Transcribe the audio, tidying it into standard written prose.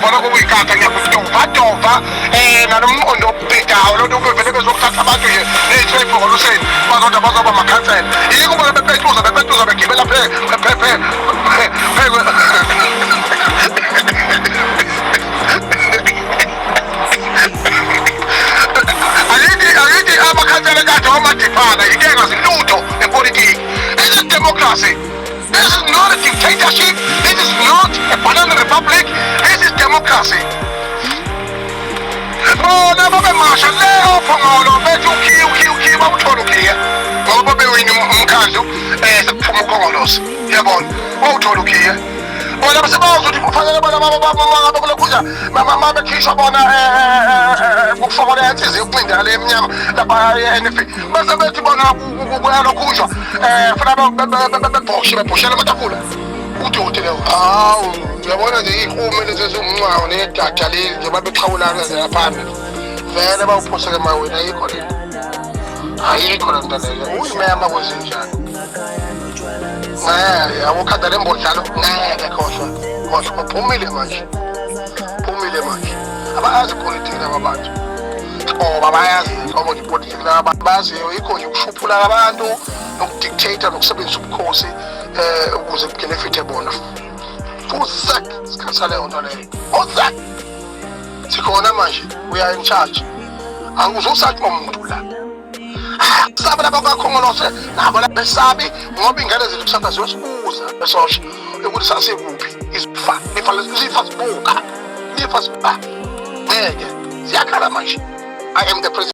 Bona kuyikaka ngiyakudova nalomqondo obhedayo lo nto vele bezokuthatha abantu nje ney'thwebhu ngoluseni bazoda bazoba amakhansela. Yiko bona bepetuza bepetuza begibela phe phe phe phe. Akithi akithi amakhansela kade wamadiphana yinto engazi lutho ngepolitiki. This is democracy. This is not a dictatorship. This is not a banana republic. This is democracy. Bona babemasha le ophongolo bethi ukhiye ukhiye ukhiye bawuthola ukhiye ngoba babewini umkhandlu sekuphuma ukhongolose yabona bawuthola ukhiye bona basebazi ukuthi kufanele bona bakulokhuza mabekhishwa bona kufakwa le inhliziyo yokuncinda le emnyama lapha e-NFP bese bethi bona kuyalokhunjwa funa bebhoshe bebhoshela amatafula udoti leyo. Hawu, uyabona nje iy'nkume lezi eziwumncwango nedaja leli nje babexhawulana nje laphambi vele bawuphoseke emaweni. Ayikho le, ayikho le nto leyo. Uyimema kwezinjani ngeke awukhanda le mbodlalo ngeke, khohlwa khohlwa, phumile manje, phumile manje. Abayazi ipolitiki laba bantu ngoba bayazi nhlobo nje ipolitiki laba bayaziyo. Yikho nje ukushuphula abantu nokudictate nokusebenzisa ubukhosi ukuze kubenefite bona. Fusak isikhathi saleyo nto leyo, fusak sikhona manje. We are in charge, angizosatshwa muntu la. Sabe laba kakhongolose nabo la besabi ngoba ingane zethu kusasa ziyosibuza besosha ukuthi sasikuphi. Izifa lifa lifa sibuka lifa sibuka ngeke ziyakhala manje. I am the president.